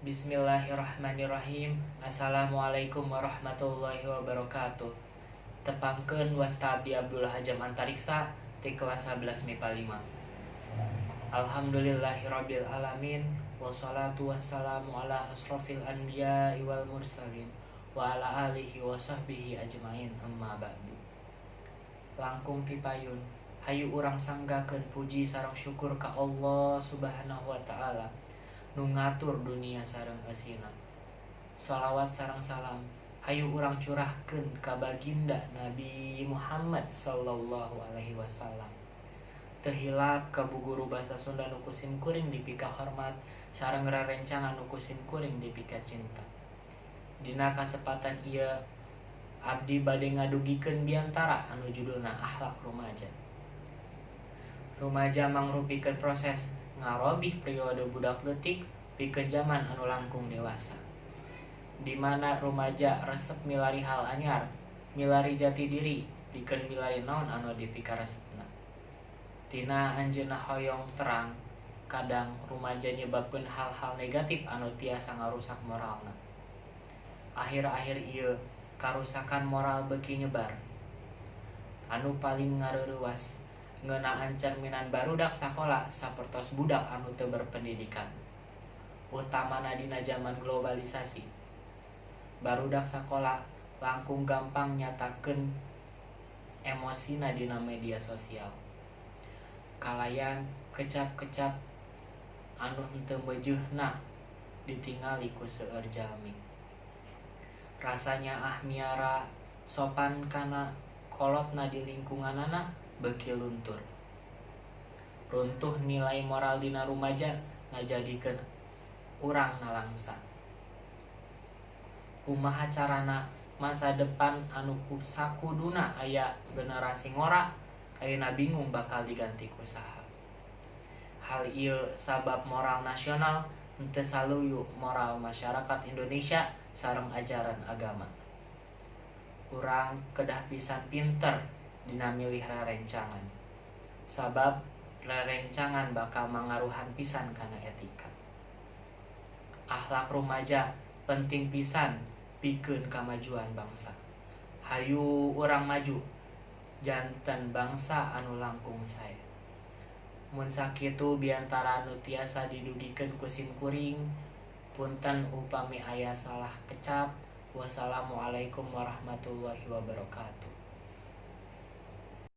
Bismillahirrahmanirrahim. Assalamualaikum warahmatullahi wabarakatuh. Tepangkeun, wasta abdi Abdullah Hajam Antariksa ti kelas 11 MIPA 5. Alhamdulillahirabbil alamin, wassalatu wassalamu ala asrofil anbiya wal mursalin wa ala alihi wa sahbihi ajmain, amma ba'du. Langkung ti payun, hayu urang sanggakeun puji sareng syukur ka Allah Subhanahu wa Ta'ala nu ngatur dunia sareng eusina. Sholawat sareng salam hayu urang curahkeun ka baginda Nabi Muhammad sallallahu alaihi wasallam. Teu hilap ka bu guru basa Sunda nu ku sim kuring dipika hormat sareng rerencangan nu ku sim kuring dipika cinta. Dina kasempatan ieu abdi bade ngadugikeun biantara anu judulna Akhlak Rumaja. Rumaja mangrupikeun proses ngarobih periode budak leutik pikeun jaman anu langkung dewasa, di mana rumaja resep milari hal anyar, milari jati diri, pikeun milari naon anu dipikaresepna. Tina anjeunna hoyong terang, kadang rumaja nyebabkeun hal-hal negatif anu tiasa ngarusak moralna. Akhir-akhir ieu karusakan moral beuki nyebar. Anu paling ngareureuwas ngeunaan cerminan barudak sakola sapertos budak anu teu berpendidikan, utamana dina jaman globalisasi. Barudak sakola langkung gampang nyatakeun emosina dina media sosial kalayan kecap-kecap anu henteu mejeuhna ditingali ku seueur jalmi. Rasa nyaah miara sopan kana kolotna di lingkunganana beuki luntur. Runtuh nilai moral dina rumaja ngajadikeun urang nalangsa. Kumaha carana masa depan anu sakuduna aya generasi ngora ayeuna bingung bakal diganti ku saha. Hal ieu sabab moral nasional henteu saluyu moral masyarakat Indonesia sareng ajaran agama. Urang kedah pisan pinter dina milih rerencangan, sabab rerencangan bakal mangaruhan pisan kana etika. Akhlak rumaja penting pisan pikeun kamajuan bangsa. Hayu urang maju janten bangsa anu langkung sae. Mun sakitu biantara anu tiasa didugikeun ku sim kuring. Punten upami aya salah kecap. Wassalamualaikum warahmatullahi wabarakatuh.